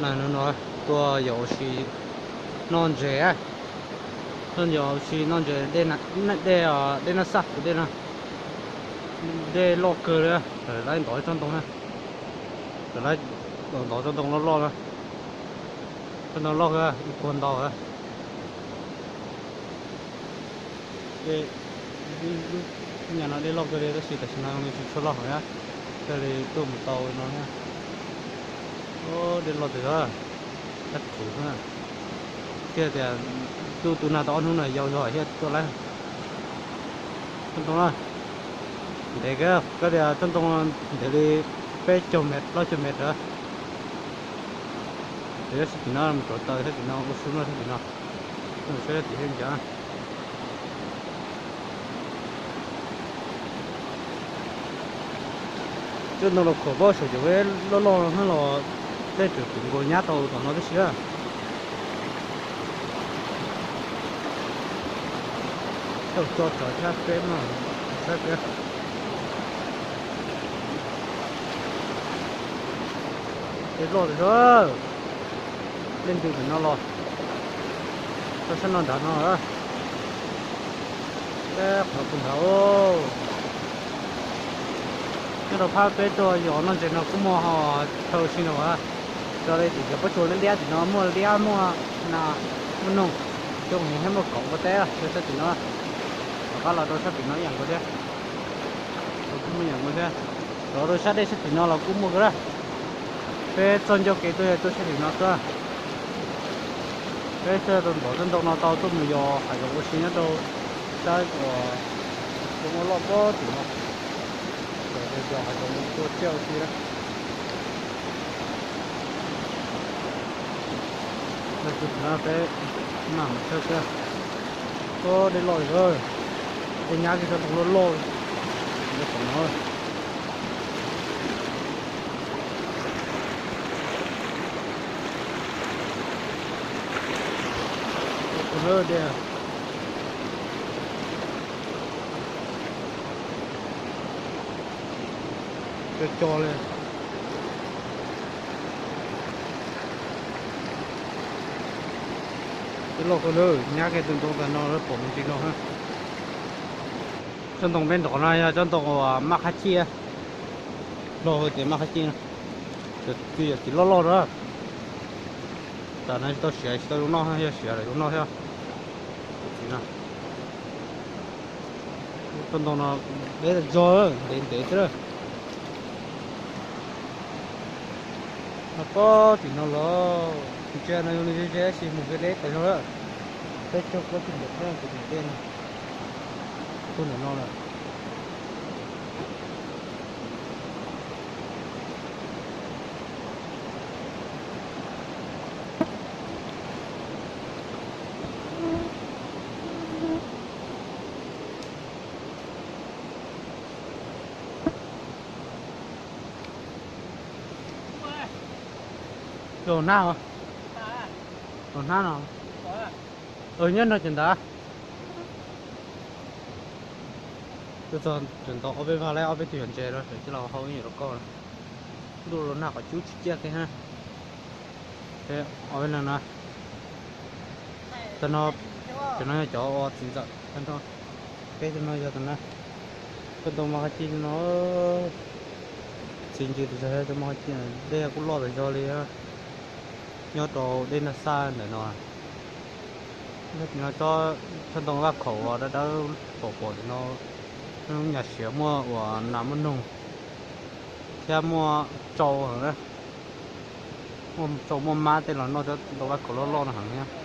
Hnub no tuaj yos ua si noj ntses, tuaj yos ua si noj ntses, dej, dej naj xaj, dej no, dej loj kawg li, lawv ntov tsob ntoo na, lawv ntov tsob ntoo loj loj na, tsob ntoo loj kawg, ib puag ntau. Dej, nyam no dej loj kawg li tab sis tam sim no nws tsis tshua loj heev na, thiaj li tuaj mus tau no na. Dej loj tiag, dab qhuv xwb na. Thiaj tias tuaj tu nag tau ob hnub no yau zog thiaj tuaj laib. Tsob ntoo na, ntev kawg, koj tias tsob ntoo ntev li peb caug mev plaub caug mev ntawd. Ces sab tim no mus rauv taws, sab tim no ua su noj, sab tim no, saib sab tim thiab ncav. Tsob ntoo los khuam pob saum cov loj loj no los tej tseem tus nkaus nyab tau tom no tib si. Tau co tsov thiab peb no, saib peb. Dej loj tiag, dej ntws tim no los rau sab no nrad no. Peb qhov tus nrad, nyob rau phab peb tuaj yos noj ntses no kuj muaj ho chaw ua si no. Raws li tim cov pob tsuas liab liab tim no muaj liab muaj nas, muaj noog, coob heev thiab muaj kaum ua teb rau sab tim no. Tom qab los rau sab tim no ib yam nkaus thiab, kuj muaj ib yam nkaus thiab. Los rau sab dej sab tim no los kuj muaj kawg na. Peb txoj ncauj kev tuaj yog tuaj sab tim no tuaj. Peb thiaj tau ntov tsob ntoo no tau tuaj mus yos hav zoov ua si nyob rau sab uas ua loj pob tim no. Yos hav zoov tua tsiaj ua si na. Peb mam mus saib xwb. Dej loj, dej nyab kiag tsob ntoo loj loj li tom no. Co co li. Dej loj kawg li, nyab kiag tus ntoo tas no lawv pom me ntsis no. Tsob ntoo peb ntov no yog tsob ntoo uas maj qab ciaj, loj tias maj qab ciaj, tsis yog txiv loj loj na. Tam no tsis tau siav, tsis tau zoo noj, yog siav lawm zoo noj thiab. Txiv no, tsob ntoo no deb tas zog, ntev ntev xwb. Ho pob tim no los ntsia no zoo li ze ze tab sis mus ze deb tas zog lawm. Peb caug plaub caug ntawm thiab tus ntawm dej no, tus ntawm no lawm. Los hnab, los hnab no. Nyob no ces ntawd. Txog tseem ntau ob peb vag lawm, ob peb tug yog ntses rau, tseem coj los hau ib yam rau koj. Ntuj los nag qhov cub tsis ciaj kiag. Ob peb leeg no, tam no, tam no yog cov uas txiv ntxawm, peb tam no yog tam no, koj tau maj qab ciaj no, txiv ntsis tas zog, tau maj qab ciaj, dej kuj loj tas zog li. Nyob rau dej nag xaj ntawm no, no tsob ntoo vaj khaum uas dawb dawb pom pom tim no, nyuam siav muaj uas nas muaj noog thiab muaj tsau heev, muaj tsau muaj mab tej los noj tsob ntoo vaj khaum loj loj no heev thiab.